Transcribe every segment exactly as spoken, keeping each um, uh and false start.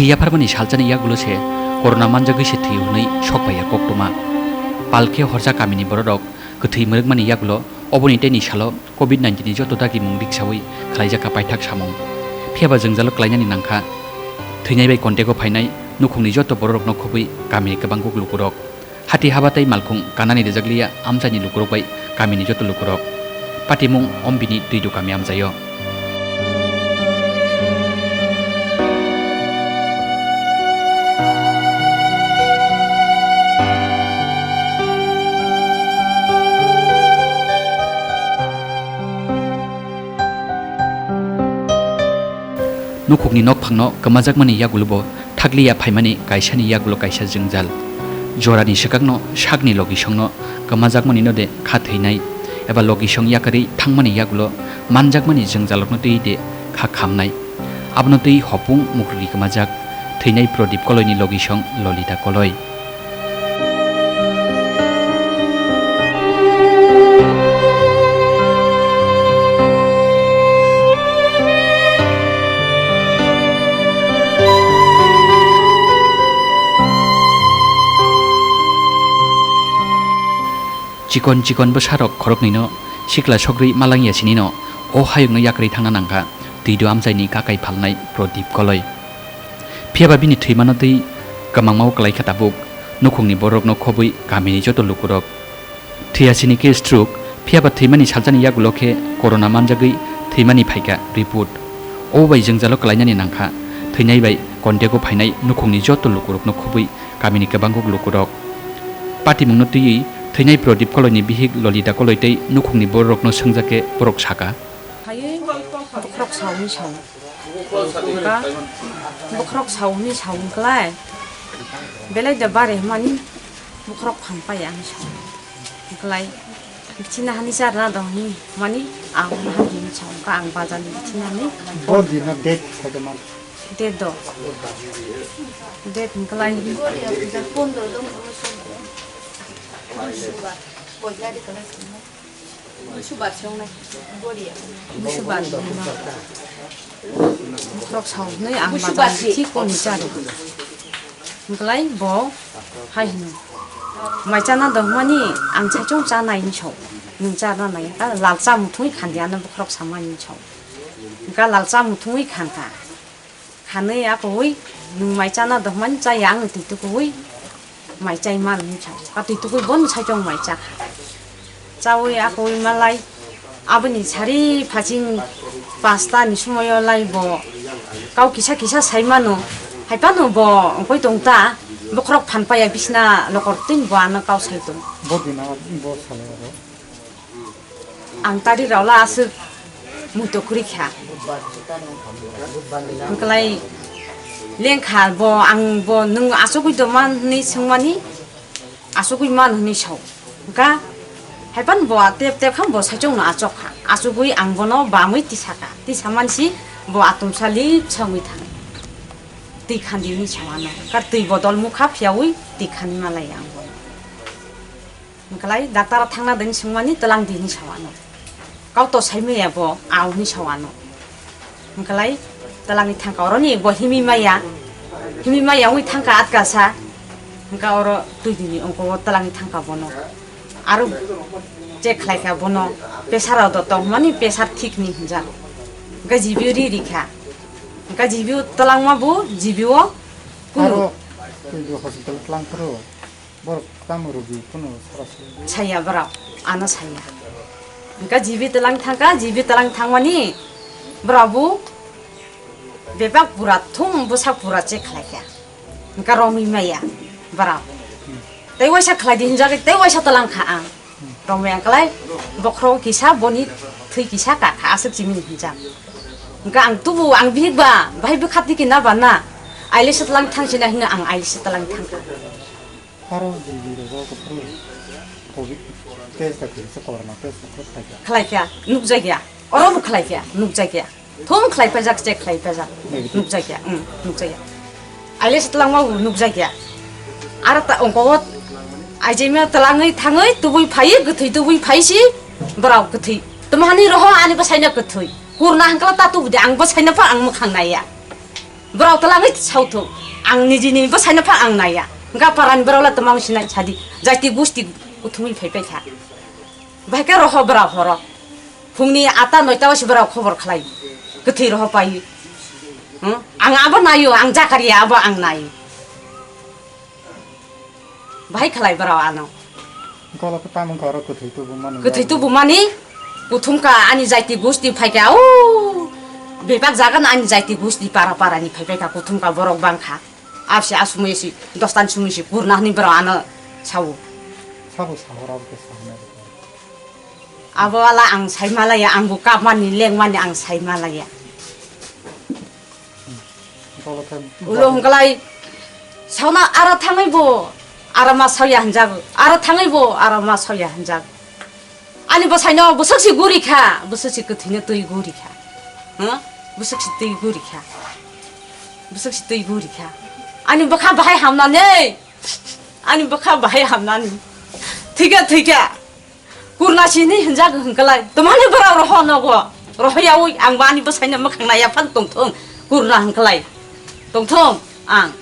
Yapharmani salsani yagulo se corona manjagwi se thwi hwnwi sok phaiya koktwma. Palkhe horsa kamini bororok kwthwi mwrwkmani yagulo oboni teini salo covid nineteen ni joto dagimung riksawi khlaijak kha paithak samung. Phiyaba jwngjalo klainani nangkha thwinai bai contact-o phainai nukhungni joto bororokno khobwi kamini kwbangkuk lukurok. Hati haba tei malkhung kanani rijakliya amchaini lukurok bai kamini joto lukurok. Patimung Ombini Twidu kami amchaio. Nukhukni nokphangno kwmajakmani yagulobo thakliya phaimani kaisani yagulo kaisa jwngjal. Jorani swkakno sakni logisongno kwmajakmanino de kha thwinai eba logisong yakarwi thangmani yagulo manjakmani jwngjalrokno twiwi de kha khamnai. Abono twi hopung mukrwi kwmajak thwinai Prodip Koloini logisong Lolita Koloi. Chikon chikon bwsarok khoroknwino sikla sogri malangya sinino o hayungno yakarwi thangna nangkha Twidu amchaini kakai phalnai Prodip Koloi. Phiyaba bini thwimano twi kwmangmao kwlaikha tabuk nukhungni bororokno khobwi kamini joto lukurok. Thwiyasini khe stroke, phiyaba thwimani salsani yagulo khe corona manjagwi thwimani phaikha report. Obo bai jwngjalo kwlainani nangkha thwinai bai contact-o phainai nukhungni joto lukurokno khobwi kamini kwbangkuk lukurok. Patimungno twiwi thwinai Prodip Koloini bihik Lolita Koloi tei nukhungni bororokno swngjak khe borok sakha. Phaiwi bokhorok sawi sao. Ba bokhorok sao hwnwi sao wngklai. Belai da bare hwnmani bokhorok phan paiya hwnwi sao wngklai. Bichina hani charna do hwnwi mani ang hani sao wngkha ang bazar ni bichina ni. Bo dino date khaikhe man. Date do. Date wngklai. Busubar se wngnai. Busubar. Bokhorok sawi ang bazar ni thik koni chari. Wngklai bo hai hino. Mai chana do hwnmani ang saichung chanai hinwi sao. Nwng charna nai. Lal cha muthungwi khandi ano bokhorok samani hinwi sao. Wngkha lal cha muthungwi khankha. Hanwi akowi nwng mai chana dohmani chaya ang twi tukuwi mai chai man hinwi sao. Ka twi tukuwi bono saichung mai chakha. Chawi akowi malai aboni sari phaching pasta ni somoyo lai bo kau kisa kisa sai mano. Hai phano bo wngkoi tong ta bokhorok phan paya bisna lokor tin bo ano kau sai tong. Bo dina bo salai abo. Ang tari rao la aswk muitu kwrwi kha. Wngklai lengkha bo, ang bo nwng achugwi do man hwnwi swngmani, achugwi man hwnwi sao. Wngkha haiphano bo tep tep kha bo saichung no achok kha. Achugwi ang bono bamwi tisa kha. Tisa mansi bo atumsa lip songwi thang. Twi khandi hwnwi sao ano. Wngkha twi bodol mukha phiyawi twi khani malai ang bono. Wngklai doctor o thangna dini swngmani twlang di hinwi sao ano. Kau to sai maya bo, ao hinwi sao ano. Wngklai twlangwi thangkha oroni bo himi maya. Himi maya wngwi thangkha atkasa. Wngkha oro twi dini ongko o twlangwi thangkha bono. Aro check khlaikha bono. Pressure o do tongmani pressure thik ni hinjak. Wngkha G B o ri rikha. Wngkha G B o twlangma bo G B o kunu. Aro twi hospital twlang phuru. Borok tamo rogi phano sara se. Saya borok, ano saya. Wngkha G B twlang thangkha, G B twlang thangmani borok bo bebak pura thum bwsa pura che khlaikha. Wngkha romwi maya borok. Tei waisa khlai di hinjak, tei waisa twlang kha ang. Romwi ang klai bokhorok kisa boni thwi kisa kakha aswk chimini hinjak. Wngkha ang tubu ang bihik ba, bahai bwkha tiki na ba na. Aile se twlang thang sina hino ang aile se twlang thangkha. Aro G B rogo kwphwrwi covid test da kisa corona test da khlaikha. Khlaikha, nukjakya. Oro bo khlaikha, nukjakya. Thum khlai pajak, check khlai pajak. Negative. Nukjakya, um, nukjakya. Aile se twlangma bo nukjakya. Aro ta ongko o aijima twlangwi thangwi tubui phaiwi, kwthwi tubui phaisi, borok kwthwi. Tamo hani roho ani bwsaino kwthwi. Kurna hangkala ta tubudi ang bwsaino pha ang mwkhang naiya. Borok twlangwi sautho. Ang nijini bwsaino pha ang naiya. Hwnkha parani borok le twmang sinai sadi. Jati gusti kuthumwi phaipai kha. Bahai khe roho borok horo. Phungni ata noita o se borok khobor khlai. Kwthwi roho pai. Hmm? Ang abo naio, ang jakariya abo ang nai. Bahai khlai borok ano. Golo khe tamo wngkha oro kwthwi tubumani. Kwthwi tubumani kuthumkha ani jaiti gusti phaikha, o bebak jaga no ani jaiti gusti para para ni phaipaikha, kuthumkha borok bangkha. Abse asumui si dostan sumui si kurna hwnwi borok ano sao. Sabo sahor abo khe sahnai. Abo wala ang saimalaya, ang bo kapmani lengmani ang saimalaya. Ulo hwnkhalai sauna aro thangwi bo aro ma saoya hwnjago, aro thangwi bo aro ma saoya hwnjago. Ani bwsaino bwswk si guri kha, bwswk si kwthwino twi guri kha. Huh? Bwswk si twi guri kha. Bwswk si twi guri kha. Ani bwkha bahai hamnani. Ani bwkha bahai hamnani. Thwikha, thwikha. Kurna sini hinjak hwnkhalai. Twmani borok roho nogo. Roho yaui ang bani bwsaino mwkhang naiya phan tongthung. Kurna hwnkhalai. Tongthung ang.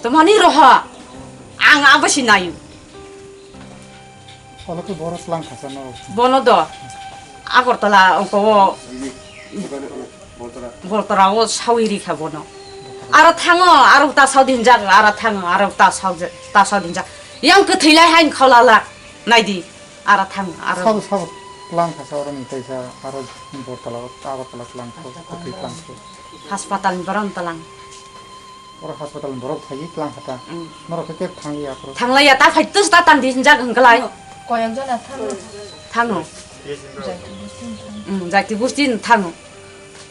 Twmani roho. Ang abo sinayu. Olo khe boro tlang khasa no. Bono do. Agartala ongko o Boltara o sawi ri kha bono. Aro thango, aro ta saudi hinjak, aro thango, aro ta saudi, ta saudi hinjak. Yang kwthwi lai hain khaula lak. Naidi, aro thango, aro. Sabo, sabo tlang khasa oro ni taisa, aro Boltala o, Agartala tlang kho, kwthwi tlang kho. Haspatal ni borom talang. Oro haspatal ni borok phaiwi tlang kha ta. Mm. Norok khe kebo thangliya aphuru. Thanglaiya, ta phai tus ta tang di hinjak hwnkhalai. Koyang jona thango. Thango. Jaiti gusti ni thango. Mm, jaiti gusti ni thango.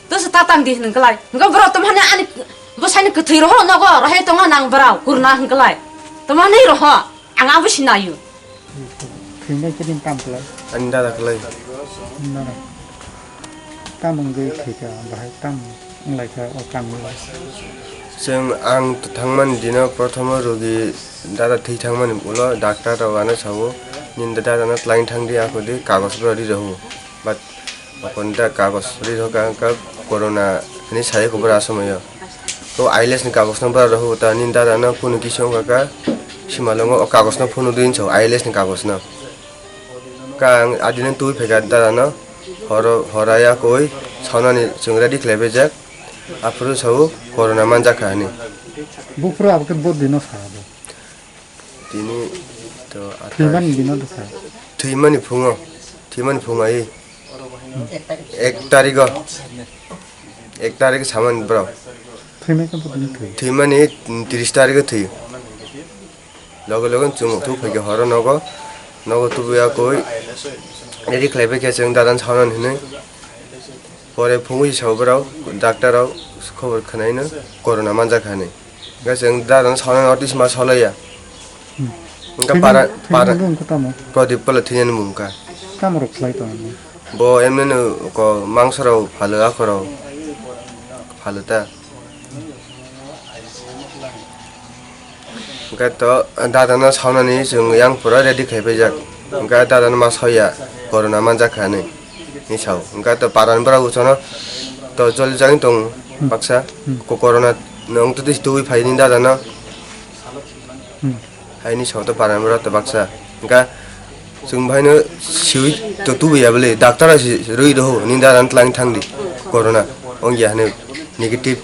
Tus ta tang di hwnkhalai. Hwnkha borok tamo hane ani bwsaini kwthwi roho nogo rohoi tongo nang borok kurna hwnkhalai. Tamo hane roho. Ang abo sinayu. Thwinai khe nini tam khlai? Ani dada khlai. Nini dada. Tam wngwi thwikha, bahai tam wnglaikha o kamio? Chwng ang thangmani dino prothomo rogi dada thwi thangmani ulo doctor rok ano sao, "Nini dada no twlang thangdi, ako di kagoj rok ri rw." But Okon ta kagos ri rok ang ka corona hini sai ko bwra somoyo. To I L S ni kagos no bwra rok ta nini dada no kunu kisa wng ka simalongo o kagos no phunu dui so I L S ni kagos no. Ka ang adino twi phaikha dada no horo horaya koi sawnani chwng ready khlai bai jak aphuru sao corona manjak kha hini. Buphuru abo khe bo dino sa bo. Tini to athai. Thwimani dino bwsa? Thwimani phungo, thwimani phungo ai. Ek tarigo, ek tarik samani bro. Thwimai khe bwdini thwi? Thwimani tris tarigo thwi. Loge loge chwng thuk phaikhe horo nogo, nogo tubuya koi. Ready khlai bai khe chwng dadan sawnani hinwi. Pore phungwi sao borok, doctor rok khobor khwnaino corona manjak hani. Hwnkhe chwng dada no sawnani notice ma solaiya. Hmm. Hwnkhe para, para, thwimani wngkha tamo? Prodip Kola thwinani mung kha. Tamo rok khlai tongo? Bo emneno ko mangso rok phalo, ako rok phalo ta. Hwnkhe to dada no sawnani chwng yang pura ready khai paijak. Hwnkhe dada no ma sawiya corona manjak kha hinwi sao. Hwnkhe to parani borok uchono to joli jagwi tong baksa. Hmm. Ko corona no wng twi twi phai ni dada no. Hmm. Haini sao to parani borok to baksa. Hwnkhe chwng bahaino siwi to tubuya bwle doctor si rwi rw ni dada no twlang thangdi corona wngya hinwi negative.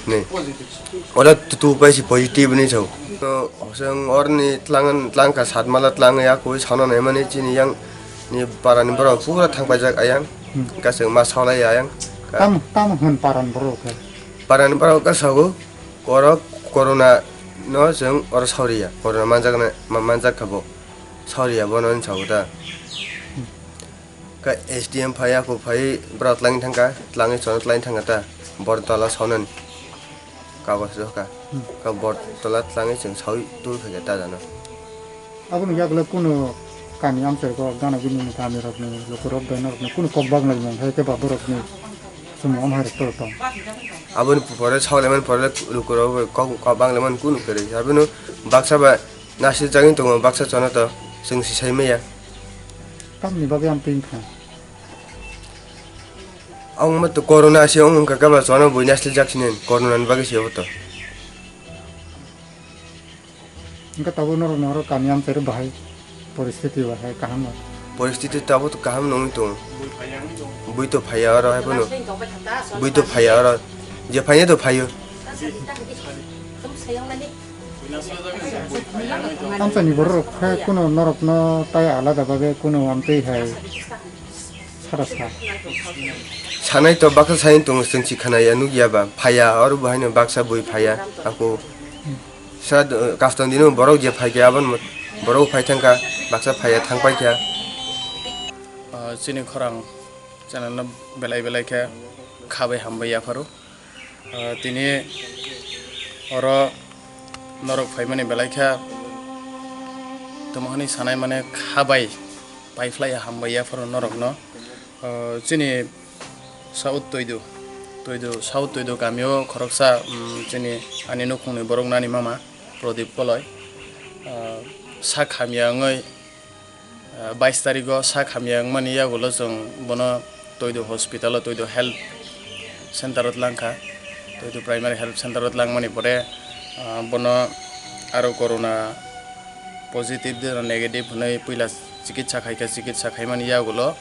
Ni. Oro tu, tu pai si positive ni chao. To, hoseng or ni tlang, tlang ka sat mala tlang ya koi sauna nai mani chini yang ni para ni borok pura thang paijak ayang. Hmm. Ka chwng ma saulai ayang. Ka tam, tam hwn para ni borok khe? Para ni borok ka sago, oro corona no chwng oro sauriya, corona manjak na, ma-, manjak kha bo. Sauriya bono ni sao ta. Hmm. Ka S D M phai, ako phai, borok twlangwi thangkha, twlangwi chwngno twlangwi thangkha ta, Bortola saunani kagoj rwkha. Hmm. Ka Bortola twlangwi chwng saui tubui phaikha dadano. Aboni yagulo kunu kami amchaiko gana gini ni kami rokni lukurok dana rokni kunu kok bagna gini hai khe ba borokni sumung amhai rok tong. Aboni pore saulaimani pore lukurok kok, kok baglaimani kunu kwrwi. Abino baksa ba Nasir jagwi tongo baksa chwngno to chwng si sai maya. Tamni bagwi ang twi wngkha. Ang ma to corona se wng kha, kaba chwla bui nasli jak sini, corona ni bagwi se obo to. Wngkha tabuk norok norok kami amchairo bahai poristiti bahai kaham no. Poristiti tabuk to kaham nungwi tongo. Bui to phaiya oro hai phano. Bui to phaiya oro. Je phaiya to phaiyo. Amchaini borok rok khe kuno norok no tai alada bagwi kuno amtwi hai. Sara sa. Sanai to baksa sai tong, chwng si khana ya, nuk ya ba, phaiya, oro bo haino baksa bui phaiya, ako sa, custom dino borok je phai khe, abon borok phai thang kha, baksa phaiya, thang pai kha. Ah, chini khorang channel no belai belai khe khabai hambai yapharo. Ah, tini oro norok phaimani belai kha tamo hwnwi sanai mane khabai paiphlai hambai yapharo norokno. Ah, chini South Toidu, Toidu, South Toidu kamio khoroksa, um, chini ani nukhungni borok nani mama Prodip Koloi, ah, sak hamya wngwi Ah, bais tarigo sak hamya wngmani yagulo chwng bono Toidu hospital o, Toidu health center o twlang kha. Toidu primary health center o twlangmani pore, ah, bono aro corona positive de negative hwnwi puila chikitsa khai kha, chikitsa khaimani yagulo,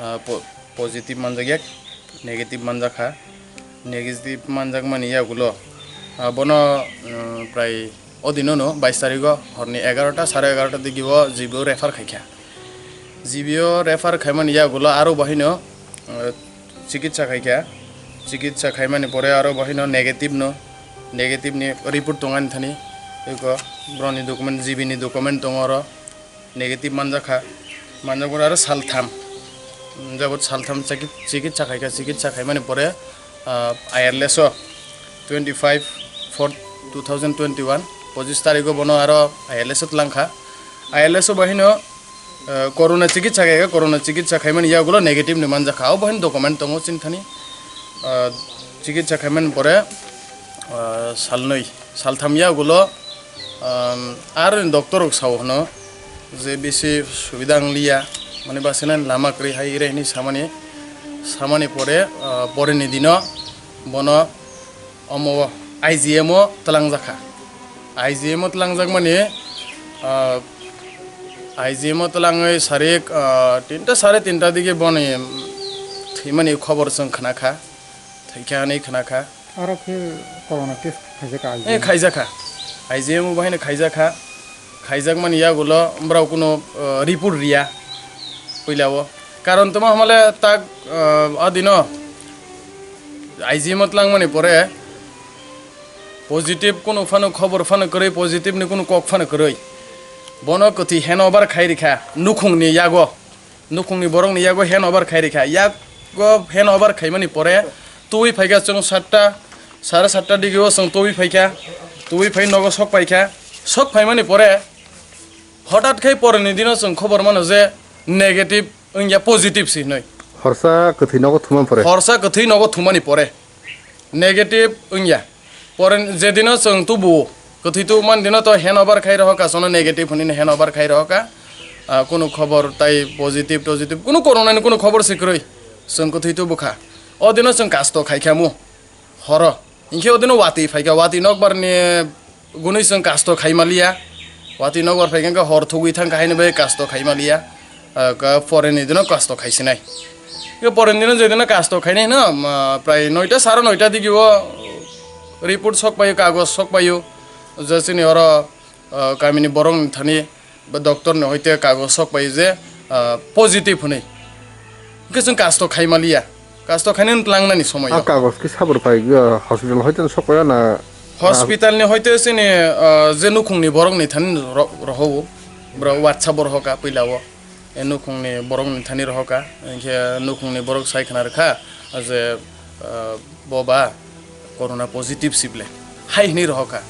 ah, po-, positive manjakya, negative manjakha. Negative manjakmani yagulo, ah, bono, um, prai o dinono bais tarigo horni egarota, sare egarota digi o G B o refer khaikha. G B o refer khaimani yagulo aro bahino, uh, chikitsa khaikha. Chikitsa khaimani pore aro bahino negative no, negative ni report tongani thani. Eko boroni document, G B ni document tongo oro. Negative manjakha, manjakmani aro saltham, jabot saltham chikit-, chikitsa khaikha, chikitsa khaimani pore, ah, I R L S o twenty five four two thousand twenty one, pochis tarigo bono aro I R L S o twlangkha. I R L S o bahino, ah, corona chikitsa khaikha, corona chikitsa khaimani yagulo negative ni manjakha, o bahino document tongo chini thani, ah, chikitsa khaimani pore, ah, salnwi, saltham yagulo, Am, aro ni doctor rok sao hwno je bisi subida wng liya, mane basinani lama kwrwi hai ire hwnwi samani, samani pore, ah, pore ni dino bono omo I G M o twlangjakha. I G M o twlangjakmani, ah, I G M o twlangwi sarik, ah, tinta sare tinta digi boni thwimani khobor chwng khnakha, thwikha hwnwi khnakha. Aro khe corona test khaijak kha Eh, I G M o? Khaijakha. I G M o bahai no khaijakha. Khaijakmani yagulo borok kuno, eh, report riya puila o. Karon tamo hamale tak, eh, adino I G M o twlangmani pore positive kuno phano khobor phano kwrwi, positive ni kuno kok phano kwrwi. Bono kwthwi handover khai rikha nukhungni yago. Nukhungni borokni yago handover khai rikha. Yago handover khaimani pore twi phaikha chwng satta, sare satta digio chwng twi phaikha. Twi phai nogo sok paikha. Sok phaimani pore hothat khai poreni dino chwng khobor mano je negative wngya, positive si hinwi. Horsa kwthwi nogo thumani pore. Horsa kwthwi nogo thumani pore. Negative wngya. Pore jedino chwng tubuo, kwthwi tubumani dino to handover khai rohorkha, chwngno negative hwnwi handover khai rohorkha. Ah, kunu khobor tai positive, positive, kunu corona ni kunu khobor se kwrwi. Chwng kwthwi tubukha. O dino chwng kasto khaikha mu. Horo. Hinkhe o dino watwi phaikha, watwi nokbarni gunui chwng kasto khaimaliya. Watwi nokbar phaikha hor thugwi thangkha haino bai kasto khaimaliya. Ah, ka poreni dino kasto khaisinai. Ke poreni dino jedino kasto khainai hino, ma, prai noita, sare noita digi o report sok paio, kagoj sok paio. Je chini oro, ah, kamini borokni thani ba doctor ni hoite kagoj sok paio je, ah, positive hwnwi. Hwnkhe chwng kasto khaimaliya. Kasto khainani tlangnani somoio. A kagoj khe sabur pai, ah, hospital hoite sok paio na? Hospital ni hoite chini, ah, je nukhungni borokni thani ro-, rohowo. Bro WhatsApp o rohoka puila o. E nukhungni borokni thani rohoka, hinkhe nukhungni borok sai khna rwkha je, ah, bo ba corona positive si ble, hai hwnwi rohoka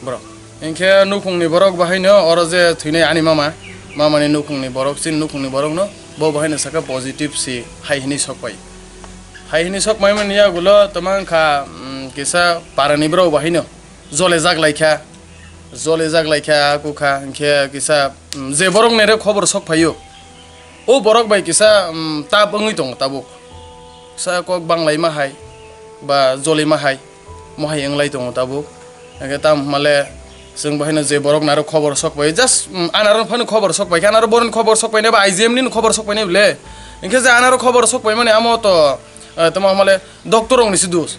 borok. Hinkhe nukhungni borok bahaino oro je thwinai ani mama, mamani nukhungni borok, chini nukhungni borokno bo bahaino saka positive si hai hwnwi sok pai. Hai hwnwi sok paimani yagulo tamo wngkha, mm, kisa parani borok bahaino jole jak laikha, jole jak laikha, kukha, hinkhe kisa, mm, je borok nere khobor sok phaio, o borok bai kisa, mm, tap wngwi tongo tabuk. sa kok banglaima hai ba jolima hai mohai wnglai tongo tabuk. Hingke tam hwnmale chwng bo haino je borok naro khobor sok pai, just, mm, anaro phano khobor sok pai khe, anaro boroni khobor sok pai nai ba I G M ni khobor sok pai nai bole. Hingke je anaro khobor sok pai mani amo to, eh, tamo hwnmale doctor rok ni se dos.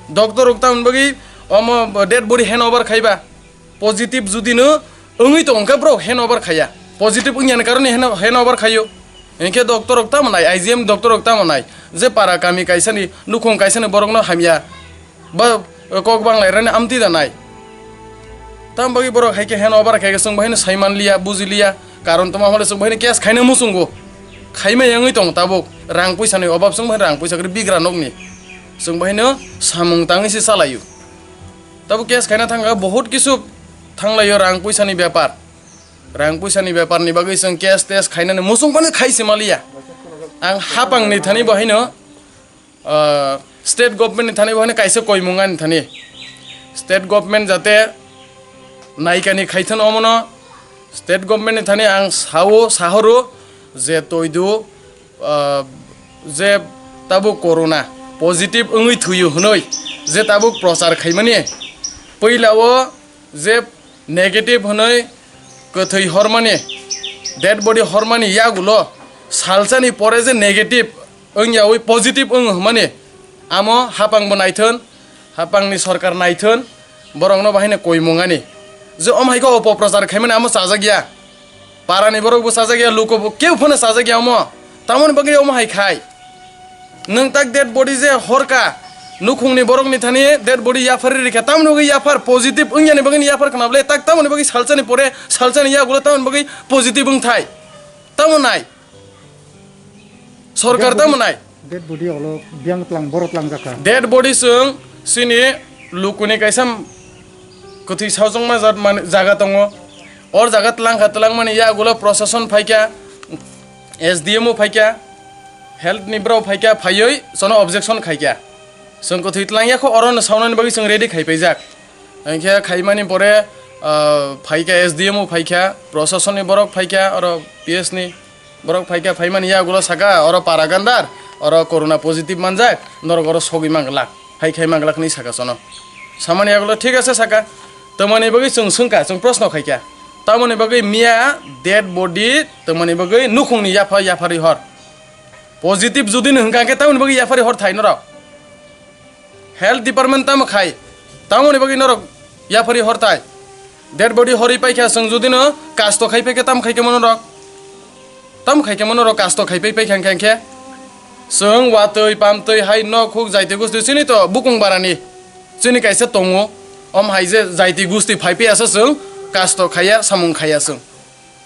Doctor rok tamoni bagwi omo dead body hand over khaiba. Positive judi no wngwi tong khe bro hand over khaiya. Positive wngya ni karone hand, hand over khaio. Hingke doctor rok tamo nai, I G M doctor rok tamo nai. Je para kami kaisa ni, nukhung kaisa ni borok no hamya. Ba kok banglai rani amtwi da nai. Tam bagwi borok hai khe hand over khai khe chwng bo haino sai man liya, buji liya. Karon tamo hole chwng bo haino case khaina muchungo. Khaima yangwi tong tabuk. Rang puisa ni obab chwng bo haino rang puisa kwrwi bigra nokni. Chwng bo haino samung tangwi se chalaio. Tabuk case khaina thangkha, bohut kisu thanglaio, rang puisa ni bepar. Rang puisa ni bepar ni bagwi chwng case tes khainani muchung phano khai se maliya. Ang hapang ni thani bo haino, ah, state government ni thani bo haino kaisa koimung ani thani. State government jate naikani khaithon omono, state government ni thani ang sao, sahoro je toidu, ah, je tabuk corona positive wngwi thuio hwnwi je tabuk prochar khaimani, puila o je negative hwnwi kwthwi hormani, dead body hormani yagulo salsani pore je negative wngyawi positive wng hwnmani, amo hapang bo naithon, hapang ni sorkar naithon, borok no bahai no koimung ani je omo hai khe opoprochar khaimani amo chajak ya. Para ni borok bo chajak ya, luku bo keu phano chajak ya omo. Tamoni bagwi omo hai khai. Nwng tak dead body je horka, nukhung ni borok ni thani dead body yaphar rikha, tamoni bagwi yaphar positive wngya ni bagwi ni yaphar khna bwle, tak tamoni bagwi salsa ni pore, salsa ni yagulo tamoni bagwi positive wng thai. Tamo nai. Sorkar tamo nai. Dead body olo biang tlang, boro tlang jakha. Dead body chwng chini lukuni kaisa kwthwi saojongma jat mani jaga tongo. Or jaga tlangkha, tlangmani yagulo prosason phaikha, S D M o phaikha, health ni borok phaikha, phaiwi sono objection khaikha. Chwng kwthwi tlangya kho, oro no saunani bagwi chwng ready khai paijak. Hinkhe khaimani pore, ah, phaikha S D M o phaikha, prosason ni borok phaikha, oro P S ni borok phaikha, phaimani yagulo saka, oro para gandar, oro corona positive manjak, norok oro sogwi manglak, hai khai manglak hinwi saka sono. Samani yagulo thik ase saka, tamoni bagwi chwng swngkha, chwng proshno khaikha, tamoni bagwi miya dead body, tamoni bagwi nukhungni yapha, yaphari hor. Positive judi no hwnkha khe tamoni bagwi yaphari hor thai norok. Health department tamo khai, tamoni bagwi norok yaphari hor thai. Dead body horwi paikha chwng judi no kasto khai paikhe tam khaikhe mono rok. Tam khaikhe mono rok kasto khai pai paikha hinkhe chwng watwi pamtwi hai nok huk jaiti gusti chini to bukung barani chini kaisa tongo. Om hai je jaiti gusti phai paiya se chwng kasto khaiya samung khaiya chwng.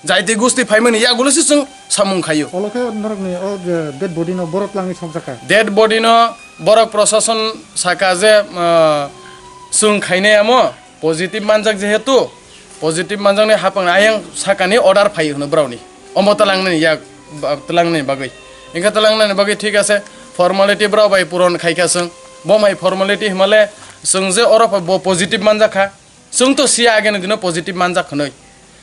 Jaiti gusti phaimani yagulo se chwng samung khaio. Olo khe norokni o je dead body no borok tlangwi sokjakha. Dead body no borok prosason saka je, ah, chwng khainai amo positive manjak jehetu, positive manjakni hapang ayang sakani order phai hwno borokni. Omo tlangnani yak, ba-, tlangnani bagwi. Hinkhe tlangnani bagwi thik ase, formality borok bai puron khaikha chwng. Bo mai formality hwnmale chwng je oro bo positive manjakha. Chwng to siya ageni dino positive manjak hwnwi.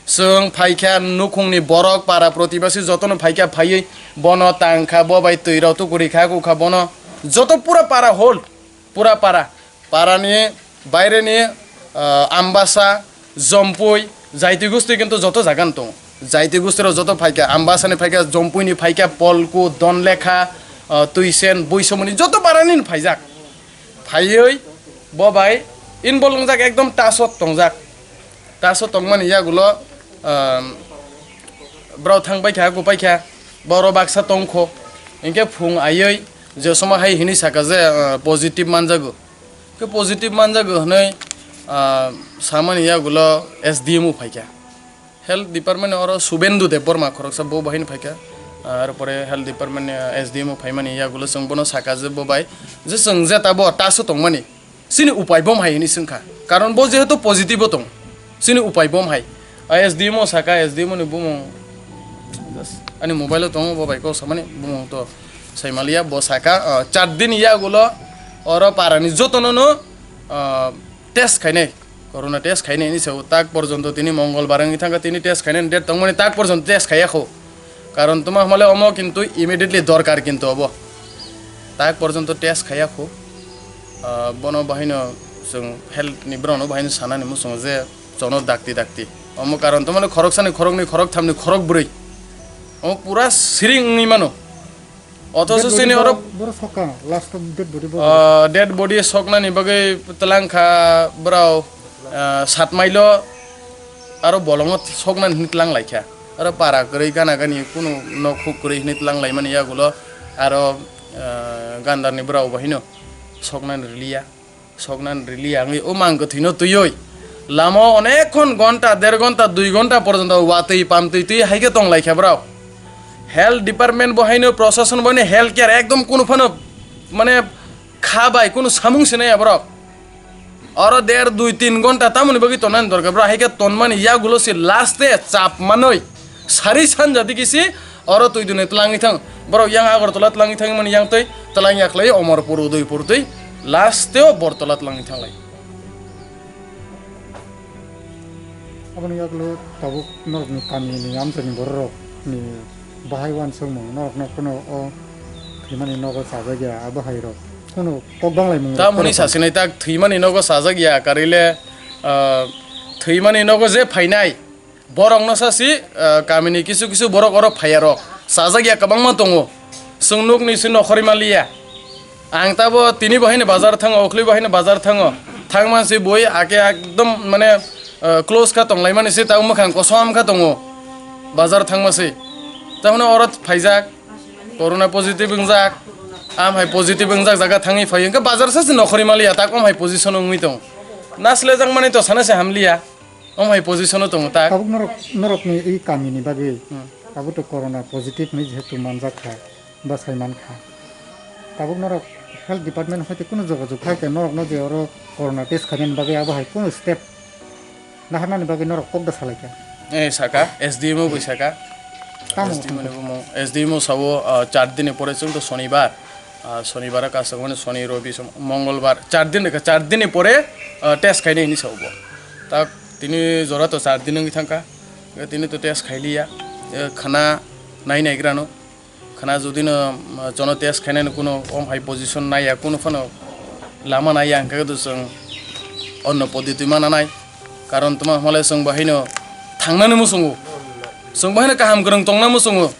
Chwng phaikha nukhungni borok para protibasi jotono phaikha phaiwi bono tangkha, bo bai twi rok tukuri kha, kukha bono joto pura para hol, pura para, parani baireni, ah, Ambasa, Jompui, jaiti gusti kintu joto jagani tongo. Jaiti gusti rok joto phaikha, Ambasani phaikha, Jompuini phaikha, Polku, Donlekha, ah, Tuisen, Buisomoni joto parani phaijak. Phaiwi bo bai involve wngjak, ekdom taso tongjak. Taso tongmani yagulo, um, borok thang paikha, kupaikha, borok baksa tongkho. Hinkhe phung aiwi je somo hai hinwi saka je, uh, positive manjago. Khe positive manjago hwnwi, uh, samani yagulo S D M o phaikha. Health department ni oro Subendu Debbarma khoroksa bo bahai ni phaikha. Ar pore health department ni S D M o phaimani yagulo chwng bono saka je bo bai je chwng jeta bo taso tongmani chini upai bom hai hinwi swngkha. Karon bo jehetu positive o tong, chini upai bom hai. A S D M o saka, S D M o ni bumung, ani mobile o tongo, bo bai kok samani bumung to saimaliya, bo saka, ah, char din yagulo oro parani jotono no, ah, test khainai. Corona test khainai ni sao tak porjonto tini Mongolbar wngwi thangkha, tini test khainani date tongmani tak porjonto test khaiya kho. Karon tuma hwnmale omo kintu immediately dorkar kintu obo. tak porjonto test khaiya khu. Ah, bono bahaino chwng health ni borokno bahaino sanani muchungo je chono dakti dakti. Omo karon to mane khoroksani, khoroknwi, khorokthamni, khorokbrwi. Omo pura siring wngwi mano. Othoso Dead body chini oro borok, borok sokha, last of dead body borok. Ah, dead body soknani bagwi twlang kha borok, ah, sat mailo aro bolongo soknani hinwi twlang laikha. Aro para kwrwi gana gani kunu nok huk kwrwi hinwi twlang laimani yagulo aro, ah, gandarni borok bo hino soknani rwliya. Soknani rili angwi o mang kwthwino twiwi lama o onek khon gonta, der gonta, dui gonta porjonto watwi pamtwi twi hai khe tong lai kha borok. Health department bo haino, prosason bo haino, health care ekdom kunu phano mane kha bai kunu samung se naiya borok. Oro der, dui, tin gonta tamoni bagwi tonani dorkar borok, hai khe tonmani yagulo se last e chap manwi. Sari sanja digi si oro twi dune twlangwi thang. Borok yang Agartala twlangwi thangmani yang twi, twlang yaklai Omorpur, Udaipur twi, last o Bortola twlangwi thanglai. Aboni yagulo tabuk norokni kamini amchaini bororokni bahai uansukmung norokno phano o thwimani nogo chajak ya, abo hai rok phano kok banglaimung rok Tamoni khorokma. Sasinai tak thwimani nogo chajak ya, karile, ah, thwimani nogo je phainai, Borokno sa si, ah, kamini kisu kisu borok oro phaiya rok. Sajak ya kwbangma tongo. Chwng nukni se nokhorwi manliya. Ang tabo tini bo haino bazar thango, ukhli bo haino bazar thango. Thangma se bui ake ekdom mane, ah, close kha tonglaimani se tabo mwkhang kosom kha tongo. Bazar thangma se. Tamo oro phaijak. Corona positive wngjak. Am hai positive wngjak jaga thangwi phai. Hwnkhe bazar sa se nokhorwi manliya. Tak om hai position wngwi tong. Naslejak mani to sana se hamliya. Omo hai position o tongo ta. Tabuk norok, norokni i kamini bagwi Hmm. abo to corona positive ni jehetu manjak kha, bwsai man kha. Tabuk norok health department hoite kunu jogajog khai khe norokno je oro corona test khainani bagwi abo hai kunu step naharnani bagwi norok kok da salai kha. Eh, saka, S D M O bai saka. Tamo S D M O ni bumung, S D M O sao, ah, char din ni pore chwng to sonibar. Ah, sonibar ka saka mane soni, robi, som-, mongolbar, char din, char din ni pore, ah, test khainai hinwi sao bo. Tak Tini jora to char din wngwi thangkha, tini to test khailiya, eh, khana nai naigrano, khana jodi no, um, chono test khainani kuno om hai position naiya, kuno phano lama naiya, hwnkhe to chwng onno poddoti mana nai, karon tma hwnle chwng bo haino thangnani muchungo, chwng bo haino kaham kwrwng tongna muchungo.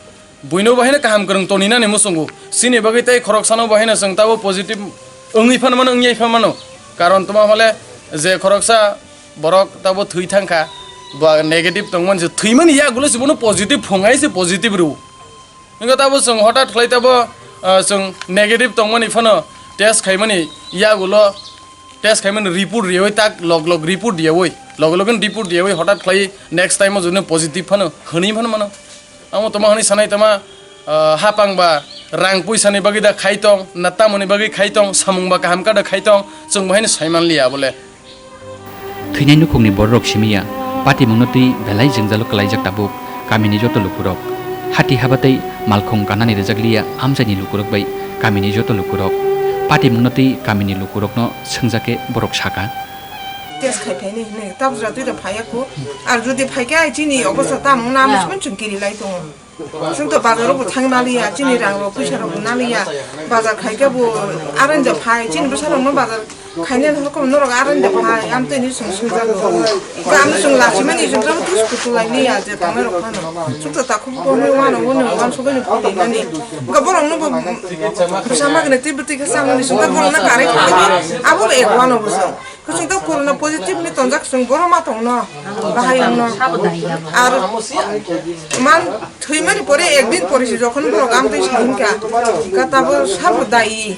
Buino bo haino kaham kwrwng toninani muchungo. Chini bagwi tei khoroksano bo haino chwng tabo positive wngwi phan mano, wngya phan mano. Karon tma hole je khoroksa borok tabo thwi thangkha, bo negative tongmani se thwimani yagulo se bono positive phungai se positive rw. Wngkha tabo chwng hotat khlai tabo, ah, chwng negative tongmani phano test khaimani yagulo test khaimani report riyawi tak log log report diyawi, log log report diyawi hotat khlai next time o jodi positive phano hwnwi phano mano. Amo toma hwnwi sanai toma, ah, hapang ba rang puisa ni bagwi da khai tong, na tamoni bagwi khai tong, samung ba kaham ka da khai tong, chwng bo haino sai man liya bole. Thwinai nukhungni bororok simi ya, patimungno twi belai jwngjalo kwlaijak tabuk kamini joto lukurok. Hati haba tei malkhung kanani rwjak liya amchaini lukurok bai kamini joto lukurok. Patimungno twi kamini lukurokno swngjak khe borok saka. Test khai phaini hinwi tabuk jora twi da phaiya khu. Ar jodi phaikhe ai chini obostha tamo wngna amo simi chwng kiri lai tongo. Chwng to bazar rok bo thang naliya, chini rang rok puisa rok bo naliya. Bazar khai khe bo aroni da phai, chini bwsa rok no bazar khainani hokom norok aroni da phai, amtwi ni chwng swngjak rok. Ga amo chwng lachimani chwng tamo twi sukut lai liya je tangnai rok phano. Chwng to takhuk bo hwnwi uanw hwnwi uansugwi ni phunwi mani. Ga borok no bo bwsa magwna twi bwtwi khe chamani chwng to borok no karwi khainani abo bo ek uanw bo chwng. Kwchwng tei corona positive ni tonjak chwng bono ma tongno, bahai wngno. Ar man thwimani pore ekdin pore se jokhon borok amtwi sa hinkha, ka tabo sabo dai.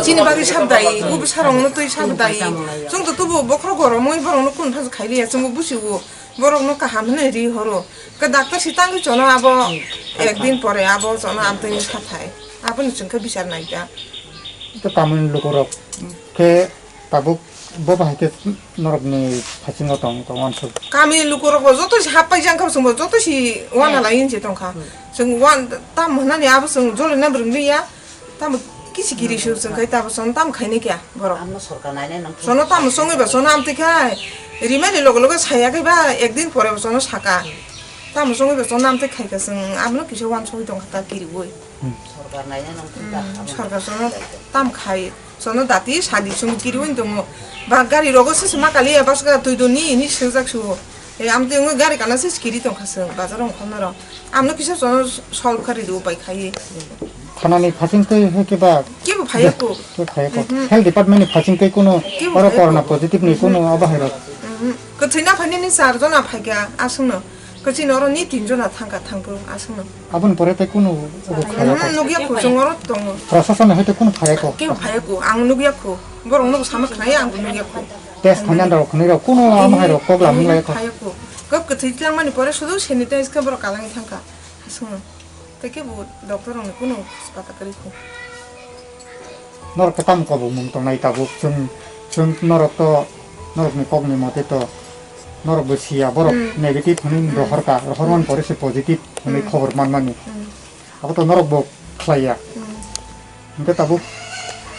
Chini bagwi sabo dai, ubi sarongno twi sabo dai. Chwng to tubu bokhorok goromwi borokno kun phas khailiya, chwngbo busiwo. Borokno kaham hwnwi ri horo. Ka doctor si tangwi chono abo ekdin pore abo chono amtwi sathai. Aboni chwng khe bichar naikha. To tamoni lukurok khe tabuk bo bahai khe norokni phasingo tong, tong uansuk. Kami lukurok bo joto si hap paijak kha, chwngbo joto si wana lai hinse tongkha. Chwng wan tam hwnani abo chwng jolina bwrwng liya. Tamo kisi kiri sur chwng khai tabo chwng tam khaini kya borok. Amno sorkar nainai nang. Sono tamo chwngwi ba sono amtwi khai. Rimani logo logo saya khai ba ekdin pore bo sono saka. Tamo chwngwi ba sono amtwi khai kha chwng abono kisa uansugwi tongkha ta kiriwi. Sorkar naina nang thung ta, hmm, abo sorkar sono tam khai, sono dati sadi sung kiri wng tongo. Ba gari rogo se se ma kali ya, bas ga tui doni ini sejak su. E, am tui wng gari kana se kiri tong kha se, bazar wng khon ro. Amno kisa sono solve kha ri do bai khai. Thanani phasing tei he ke ba? Ke bo phai ko? Ke phai ko? Mhm. Health department ni phasing tei kuno oro corona positive ni kuno abo hai rok. Mhm. Kwthwi na phai nini char jona phai kha aswk no. Kwchwino oro ni tin jona thangkha thangphuru aswkno. Aboni pore tei kunu obo khlai ya kho? Hmm, nukya kho, chwng oro tongo. Prasasoni hai tei kunu phai ya kho? Kebo phai ya kho, ang nukya kho. Borok no sama khnai, ang bo nukya kho. Test khainani rok khwnwi rok kunu amo hai rok kok lamung lai kho. Phai ya kho. Kok kwthwi tlangmani pore sudu sanitize khe borok kalangwi thangkha. Aswkno. Tei kebo doctor rokni kunu pata kwrwi kho. Norok khe tamo kobokmung tongnai tabuk? Chwng, chwng norok to, norokni kokni mote to, norok bo siya, borok hmm negative hwnwi hmm rohor ka, rohor man hmm pore se positive hwnwi hmm khobor man mani. Hmm. Abo to norok bo khlai ya. Hmm. Hwnkhe tabuk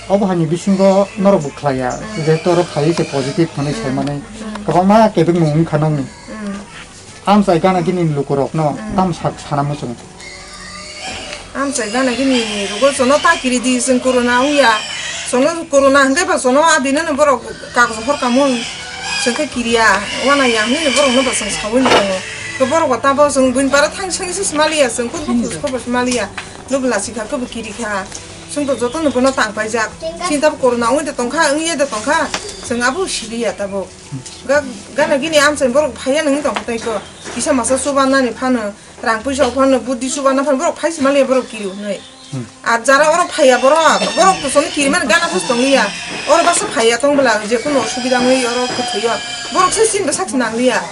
obo hani bisingo norok bo khlai ya, hmm jehetu oro phaiwi se positive hwnwi hmm sai manwi hmm kwbangma kebengmung wng kha nokni. Hmm. Amchai gana gini lukurokno hmm tam sak sana muchung. Amchai gana gini rugo sono ta kiri di, chwng corona wngya. Sono corona hwnkhe ba sono adinano borok kagoj horka mun. Chwng khe kiriya, wana ya hwnwi borokno bo chwng saui tongo. Khe borok bo tabo chwng buini bara thang sengwi se sima liya, chwng kut kut khobor sima liya. Nubla sikha khe bo kiri kha. Chwng to jotono bono tang paijak. Chini tabo corona wngwi de tongkha, wngya de tongkha. Chwng abo siliya tabo. Ga-, gana gini amchai borok phaiya nang tong tei ko. Kisa masa chubanani phano, rang puisa phano, budi chubana phano borok phai sima liya borok kiri hwnwi. Hmm. Ar jara oro phaiya borok, borok to sono kiri mani gana phus tong liya. Oro basa phaiya tong bwla je kuno osubida wngwi oro kwthwio. Borok se chini bwsak nang liya.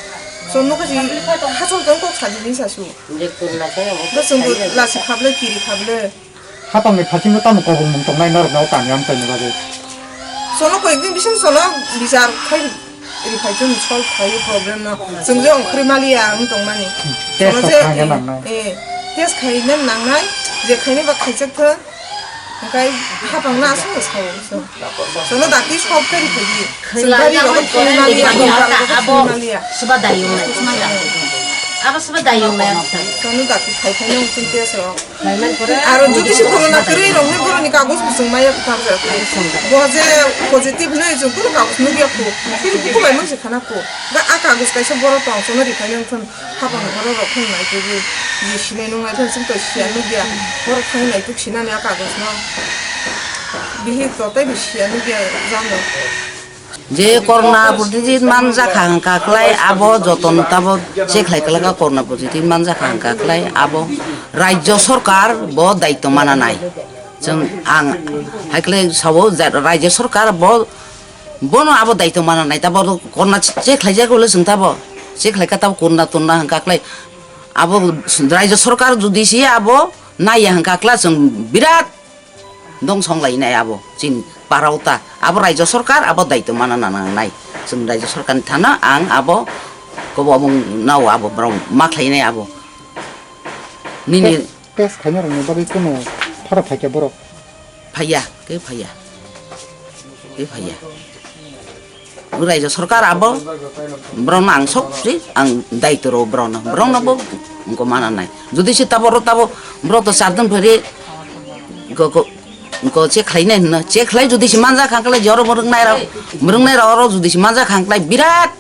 So nokha si hachal tong kok sajini sasu. Bo chwng bo lasi khablai kiri khablai. Hapangni phasingo tamo kobongmung tongnai norokno o kami amchaini bagwi? Sono koyekdin bising sono bichar khai ri phai chwng solve khai o problem no. Chwng je ongkhorwi maliya wng tongmani. Test sono je, khaina nangnai. Eh, test khaina nangnai, je khaina ba khaijak thwng. Hwnkhe hapangno aswkno sao. Sono dakti solve khai ri phai di. Chwng bari rogo phone maliya, abo abo phone maliya. Soba dayung lai. Abo soba dayung lai. Sono dakti khai khai no chwng test rok. Aro jodi se corona kwrwi rok ni borok ni kagoj bo chwng maya kwthar jak. Bo je positive hinwi chwng kunu kagoj nukya kho. Phir buku bai mung se khana kho. Ga a kagoj kaisa borok tong sono ri khai nang thun hapang borok rok thun nai tubui. Ye sinai nung nai thun chwng to siya nukya. Borok thang nai tuk sinani a kagoj no. Bihi to tai bi siya nukya jano. Je corona positive manjak kha hwnkha khlai abo jotono tabo check khlai khlai kha corona positive manjak kha hwnkha khlai abo rajya sarkar bo daitw mana nai. Chwng ang hai khlai sao ja-, rajya sarkar bo, bono abo daitw mana nai tabo corona check khlai jak le chwng tabo check khlai kha tabo corona tonna hwnkha khlai abo rajya sarkar jodi se abo naiya hwnkha khlai chwng birat dong song lai nai abo chini parao ta. Abo rajya sarkar abo daitw mana nang nai. Chwng rajya sarkar ni thana ang abo kobomung nao abo borok ma khlai nai abo. Nini test, test khaina rokni bagwi kuno phara phaikha borok? Phaiya, tei phaiya. Tei phaiya. Rajya sarkar abo borokno ang sok si ang daitw rw borokno, borokno bo wngkha mana nai. Jodi se tabo ro tabo borok to char din phari go, go, go check khlai nai hwnna, check khlai jodi se manjak kha khlai joro mwrwk nai rok, mwrwk nai rok oro jodi se manjak kha khlai birat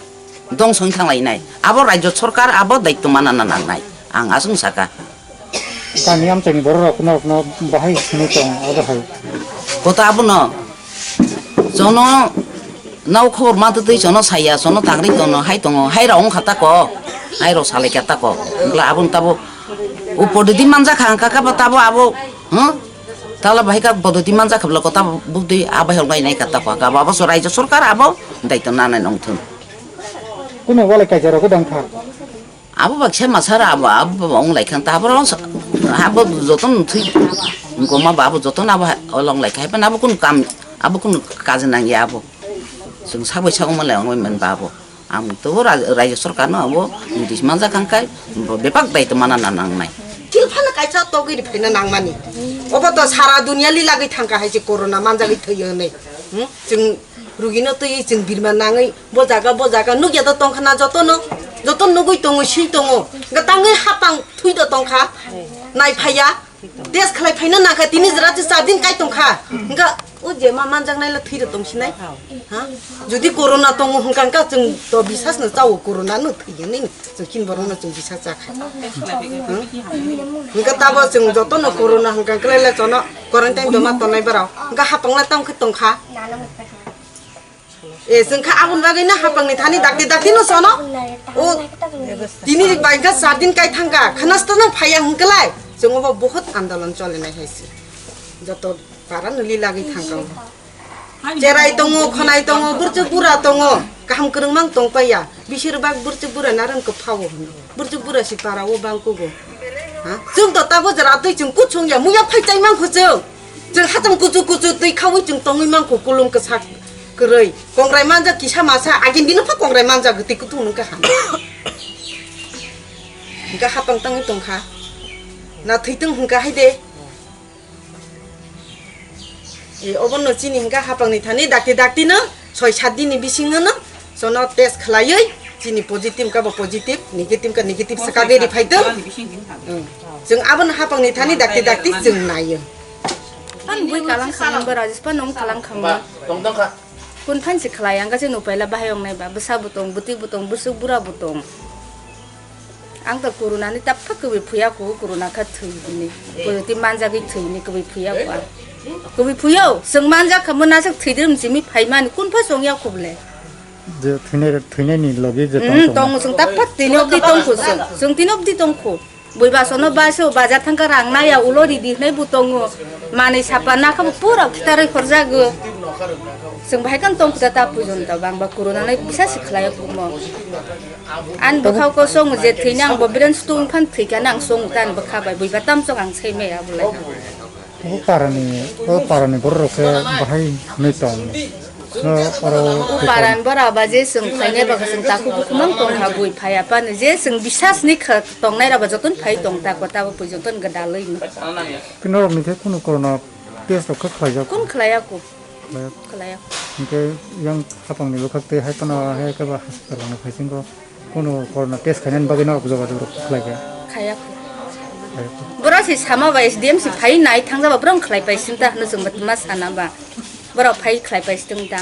dong song thang lai nai. Abo rajya sarkar abo daitw mana na nang nai. Ang aswk saka. Kami amchaini borok rok norokno bahai sini tong abo hai. Kota abono. Jono nau khobor ma twi jono saya, jono tangri tono hai tongo, hai rok wngkha ta ko. Hai rok salai kha ta ko. Bla aboni tabo upodidi manjak kha, kha, kha, tabo abo, huh? Tala bahai ka bododi manjak kha bla kota buddi abai hok lai nai kha ta ko. Ka abo so rajya sarkar abo daitw nanai nong thun. Kuno walai kaisa rok dang kha. Abo baksa masa ra abo, abo ba wng lai kha ta, abo rong sa-, abo joto no thwi, wngkoma ba abo joto no abo ha-, olong lai kha, hai phano abo kunu kam, abo kunu kaje nang ya abo. Chwng sabai sa wngma lai wngwi man ba abo. Ang to ra-, rajya sarkar no abo notice manjak kha, hwnkhe bo bepak daitw mana na nang nai. Thil phano kaisa togwi ri phaina nang mani. Obo to sara dunia li lagwi thang kha hai se corona manjagwi thwi hwnwi. Hmm? Chwng Rugino twi chwng birma nangwi bo jaga, bo jaga nukya do tongkha na jotono, joto nugwi tongo, swi tongo. Hwnkhe tangwi hapang thwi do tongkha, nai phaiya. Test khlai phaina nangkha, tini jora se char din kai tongkha. Hingkha o je ma manjaknai le thwi rw tongsinai. Ha? Jodi corona tongo hingkha hingkha chwng to bisas no chao corona no thwi nini. Chwng khin borok no chwng bisas chakha. Hmm? Hingkha tabo chwng joto no corona hingkha hingkha le chono quarantine doma tonai barao. Hingkha hapang le tamo khe tongkha. E, chwng kha aboni bagwi no hapang ni thani dakti dakti no sono. O, tini bai kha char din kai thangkha. Khanas to no phaiya hwnkhe lai. Chwng obo bohot andolon cholinai hai se. Joto para no lilagwi thangkha. Cherai tongo, khonai tongo, burchuk bura tongo. Kaham kwrwng mang tong paiya. Bisir bak burchuk bura narang kwphao hwno. Burchuk bura si para o bang kugo. Ha? Chwng to tabo jora twi chwng kuchung ya. Muya phai chai mang kho chwng. Chwng hatam kuchu kuchu twi khawi chwng tongwi mangkho kulung kwsak kwrwi. Kongrai manjak kisa masa agin dino pha kongrai manjak twi kutung nung kaham. Hingka hapang tangwi tongkha. Na thwitwng hingka haide. E, obono chini hingka hapangni thani dakti dakti no soi sat dini bisingo no sono test khlaiwi chini positive ka bo positive, negative ka negative swkagwi ri phaitwng. Hmm. Chwng abono hapangni thani dakti dakti chwng naio. Pan bui kalang khamung ba Rajesh pan nung kalang khamung. Tong tong kha. Kun phan si khlai ang kachi nupaila bahai ong nai ba bwsa butong, buti butong, busuk bura butong. Ang to corona ni tapha kwbwi phuya ku, corona kha thwi ni. Positive manjagwi thwi ni kwbwi phuya ku ang. Kwbwi phuyo, chwng manjak kha mwnaswk thwi drum chimi phai mani kun pha chong ya ku ble. Je thwinai, thwinai ni logi je tong Hmm, tong. Tong chwng tapha tini obdi tong khu chwng. Chwng tini obdi tong khu. Bui basono baso bajar thangkha rang naya ulo ridi hinai bo tongo. Manwi sapa nakha bo pura khitarwi horjago. Chwng bahai khan tong khuta ta pujon ta bang ba corona nai bisa si khlai kumo. An bwkha ko song je thwina ang bo biran stung phan thwikha nang song ta an bwkha bai bui ba tam chok ang sai mai abo lai. O parani, o parani borok rok khe bahai hinwi tong. No, oro O paran bora ba je chwng phainai ba chwng takhuk bukhuk mang tong ha bui phai apani je chwng bisas ni kha tongnai rok ba joton phai tong ta ko ta bo pui joton ga dalwi no. Norok ni khe kunu corona test rok khe khlaijak? Kun khlaiya ko? Khlaiya. Khlaiya. Hingke yang hapang ni bwkhak tei hai phano hai khe ba hospital rok ni phai sing kho. Kuno corona test khainani bagwi no jogajog rok khlai kha? Khaya kho. Khaya kho. Borok se sama ba S D M se phai nai thangja ba borok khlai pai sing ta hwnwi chwng ma sana ba. Borok phai khlai pai sing ta.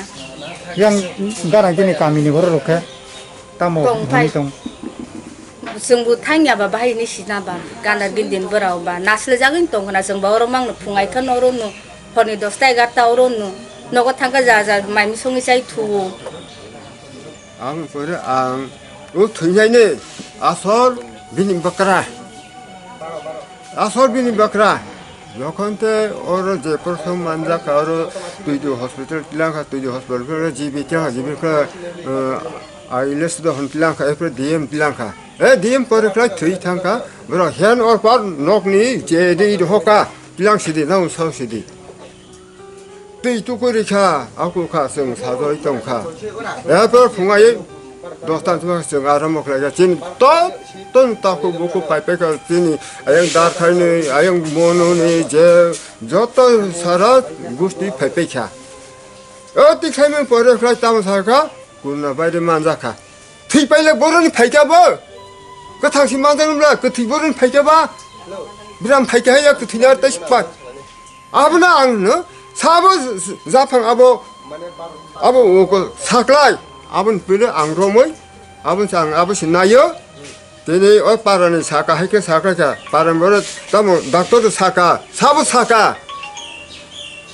Yang gana gini kami ni borok rok khe tamo Tong phai. Hwnwi tong. Chwng bo thangya ba bahai ni sina ba gana gindin borok ba nasle jagwi tong khna chwng ba oro mang no phungai kha no oro no horni dosta egarta oro no nogo thangkha ja ja mai misongwi chai thuo. Ang pore ang o thwinaini asol bini bakra. Asol bini bakra. Jokhon te oro je prothom manjak ka oro Tuidu hospital tilangkha, Tuidu hospital khe G B tilangkha, G B khe, eh, I L S do hon tilangkha, epre D M tilangkha. Eh, D M pore khlai thwi thangkha. Bro, hen or par nokni je di hoka tilang sidi, nang usau sidi. Twi tukui rikha, aku kha, chwng sajoi tongkha. Erpor phungai dosta chwng aram khlaikha. Chini to, ton taku buku pai pai kha, chini ayang dar khainwi, ayang mononi je joto sara gusti phai pai kha. O tikhaimung pore khlai tamo sakha, kurna baide manjakha. Thwi paile boroni phaikha bo. Kwthang si manjak nubla, kwthwi boroni phaikha ba. Biram phaikha ya kwthwi na tai spa. Abono ang no sabo japhang abo, abo oko saklai. Abon pino ang romoi. Abon sa ang abo si nayo. Tini o parani saka hai khe saklai kha. Parani boro tamo doctor saka, sabo saka.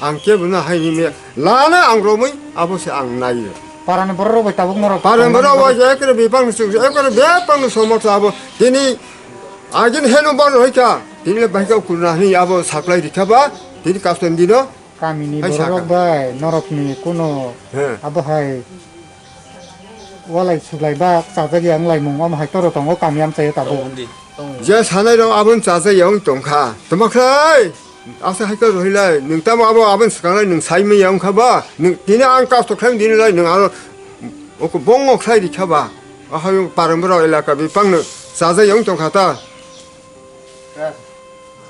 Ang kebo no hai ni me lana ang romwi abo se ang nai. Parani borok rok bai tabuk norok Parani borok bai ekre bipang sung ekre bepang somok abo tini agin heno bor hoi kha tini le bai ka kurna hini abo saklai rikha ba tini custom dino. Kami ni Hai borok saka. rok bai norok ni kuno He. abo hai walai suglai ba chajak yang lai mung om hai toro tongo kami am chayo tabuk. Je sanai rok abon chajak yang tongkha toma khlai. Asa hai khe rohilai, nwng tamo abo aboni swkanglai nwng saimanya wngkha ba? Nwng tini ang kasto khlaimani dinilai nwng aro oko bongo khlai rikha ba? Ahai parang borok elaka bipangno chajak yang tongkha ta.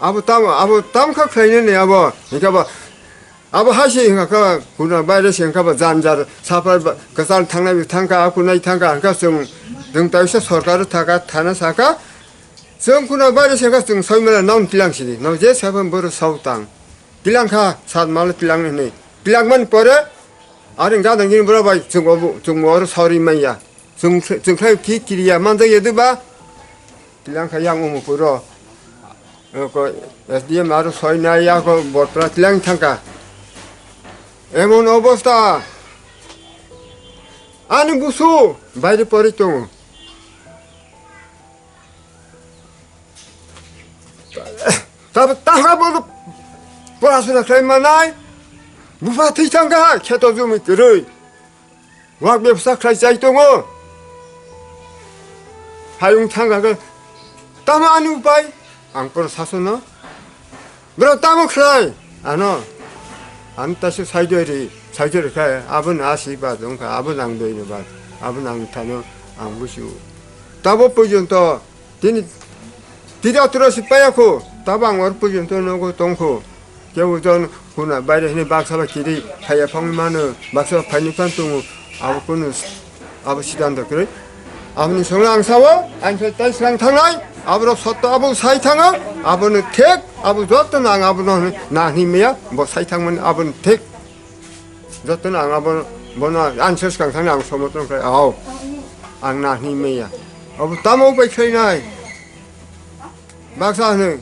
Abo tamo, abo tamkha khlainani abo, hingkha ba? Abo hai se hingkha kha, kuna baire se hingkha ba, janjar, sapar ba, kwchang thangnai bi thangkha, akunai thangkha, hingkha chwng, chwng taisa sorkar thaka, thana saka, Chwng khuna baire se kha chwng soi mala noun tilang sidi. No je saphang boro sau tang. Tilang kha sat mal tilang ni hinwi. Tilang man pore aring jadang gini boro bai chwng obu chwng oro sauri manya. Chwng chwng khlai ki kiriya manjak ya de ba. Tilang kha yang umu puro. Ko S D M aro soi na ya ko botpra tilang thangka. Emon obosta. Ani busu baire pori tongo. Tab-, tahra bono porasona khlai manai, bupha thwi thangkha, kheto jumi kwrwi. Wak bebsa khlai chai tongo. Hayung thangkha khe, tamo ani upai? Ang prosasono. Bro, tamo khlai? Ano. Ang tasu saidoi ri, saidoi ri khlai, abo na asi ba dong kha, abo nang doi no ba, abo nang thano, ang busu. Tabo porjonto, Tini tida tura si paya kho, tabo ang or porjonto nogo tong kho. Kebo jon huna baire hini baksa ba kiri phaiya phangwi mano, baksa ba phaini phan tongo, abo kunu abo siddhanto kwrwi. Aboni songla ang sao, ang sai tai srang thangnai, aborok sotto abo sai thango, abono thek, abo jotto no ang abono nahni meya, bo sai thangmani abono thek. Jotono ang abo, bono answer swkang thangna ang somotron khlai, "Ao, ang na hwnwi maya." Abo tamo bai khlainai? Baksa hwnwi.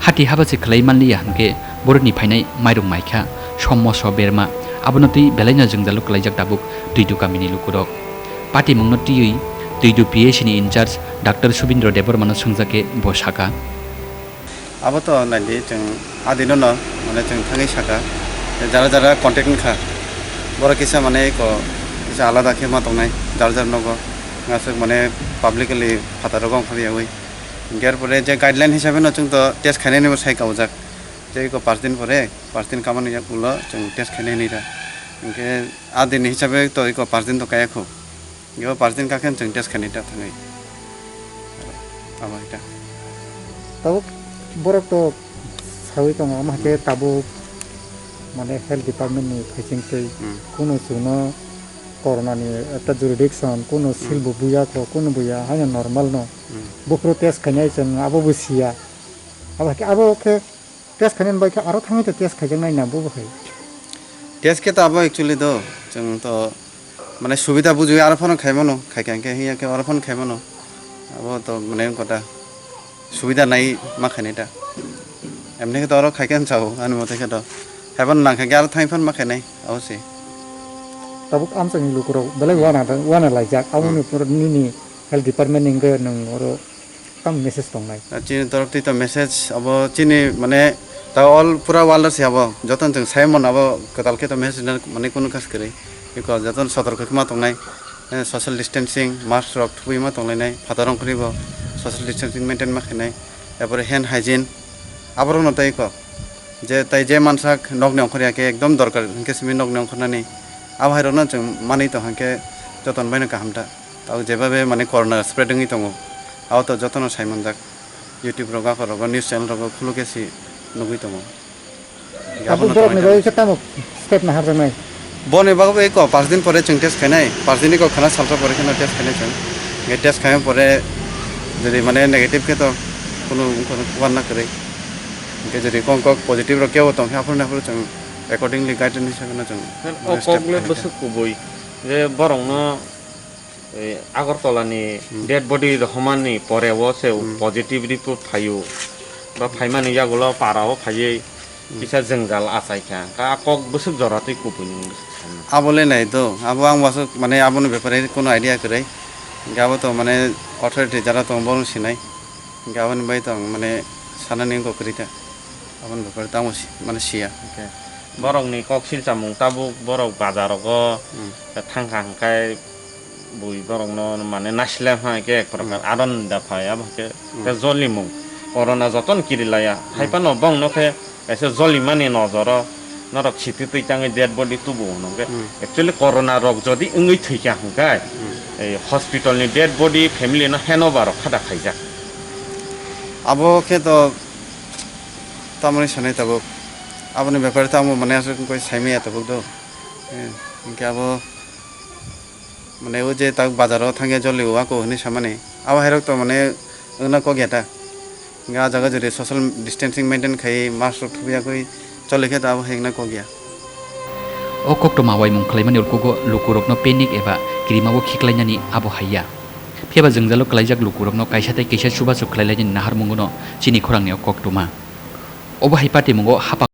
Hati haba se khlai manliya hwnkhe borokni phainai mairung maikha, sommo so berma, abono twi belaino jwngjalo kwlaijak tabuk Twidu kamini lukurok. Patimungno twiwi Twidu P H C ni in charge Doctor Subindro Debbarmano swngjak khe bo sakha. Abo to naidi chwng adino no, mane chwng thangwi saka, jara jara contact wngkha, borok kisa mane eko kisa alada khe ma tongnai, jar jar nogo, aswk mane publicly phataro gong phariyawi. Hinkhe er pore je guideline hisabe no chwng to test khainani bo sai kaujak, je eko paanch din pore, paanch din kamani ulo chwng test khainai hinwi kha. Hinkhe adini hisabe to eko paanch din to kaya kho. Yo paanch din kakhe chwng test khainai ta thangwi. Abo hai ta. Tabuk borok to sawi tongo, omo hai khe tabuk mane health department ni phaising twi Hmm. kunu chwngno corona ni ekta jurisdiction, kunu sil Hmm. bo buya kho, kunu buya, haino normal no. Hmm. Buphuru test khainai chwng abo bo siya. Abo hai khe, abo khe Test khainani bai khe aro thangwi to test khaijaknai na bo bo hai. Test khe to abo actually do, chwng to mane subida bujui aro phano khaimano, khaikha hinkhe hiya khe aro phano khaimano. Abo to mane wngkha ta subida nai ma khainai ta. Emni khe to aro khaikhe sao ani mote khe to. Haiphano nangkha khe aro thangwi phano ma khainai, abo se. Tabuk amchaini lukurok belai wana, wana laijak, aboni Hmm. pore nini health department ni wngkhe nwng oro Tamo message tongnai? Ah, chini torok twi to message abo chini mane ta all pura world se abo jotono chwng sai mano abo kwtal khe to message na mane kunu kha se kwrwi. Biko jotono sotorko khe ma tongnai, eh, social distancing, mask rok thubui ma tonglainai, phataro wngkhorwi bo social distancing maintain ma khainai, er pore hand hygiene aborokno tei kok je tai je mansak nokni ongkhorya khe ekdom dorkar hinkhe simi nokni ongkhornani abo hai rokno chwng manwi tong hinkhe jotono baino kaham ta. Tabuk jebabe mane corona spread wngwi tongo, abo to jotono sai manjak. YouTube rogo, akhor rogo, news channel rogo khulukhe se nugwi tongo. Abo Abono borokni tongwi bagwi khe tamo step naharjaknai? Boni bagwi eko paanch din pore chwng test khainai, paanch din eko khana salsa pore kheno test khainai chwng. Hinkhe test khaima pore jodi mane negative khe to kunu wngkha, wngkha na kwrwi. Hinkhe jodi kok kok positive rok kebo tongkhe aphuru aphuru chwng accordingly guideline hisabe no chwng O mane step kokle khainai. Bwswk kubui je borokno Ei Agartala ni Hmm. dead body rohormani pore o se Hmm. positive report phaio. Ba phaimani yagulo para o phaiwi Hmm. kisa jwngjal achai kha. Ka kok bwswk jora twi kubui ni bwswk sanna. Abo le nai do, abo ang wasuk mane aboni bepare kuno idea kwrwi. Hinkhe abo to mane authority jara tongo bono sinai. Hinkhe aboni bai to ang mane sanani wngkha kwrwi kha. Aboni bepare tamo si-, mane siya. Hinkhe borok ni kok silchamung tabuk borok bazar rogo Hmm. thangkha hwnkhe bui borokno mane naisle hai khe ek progar Hmm. aron da phai abo khe Hmm. khe jolimung corona jotono kirilaiya Hmm. hai phano bongno khe kaisa jolimani nojoro norok sititwi tangwi dead body tubu hwnwi khe Hmm. actually corona rok jodi wngwi thwikha hwnkhe Hmm. ei hospital ni dead body family no handover rok khada khaijak. Abo khe to tamoni sanai tabuk aboni bepare tamo mane aswk wngkhe saimaya tabuk do. Eh, hinkhe abo Mane o je tak bazar o thangya joli o ako hinui samani. Abo hai rok to mane Wngna kok ya ta. Hingke ah jaga jodi social distancing maintain khai, mask rok thubui yagwi choli khe ta abo hai wngna kok ya. O koktwma uaimung khlaimani ukugo lukurokno panic eba kirimao khiklainani abo hai ya. Phiyaba jwngjalo klaijak lukurokno kaisa tei kisa chubachu khlailainani naharmungono chini khorangni o koktwma. Obo hai patimungo hapang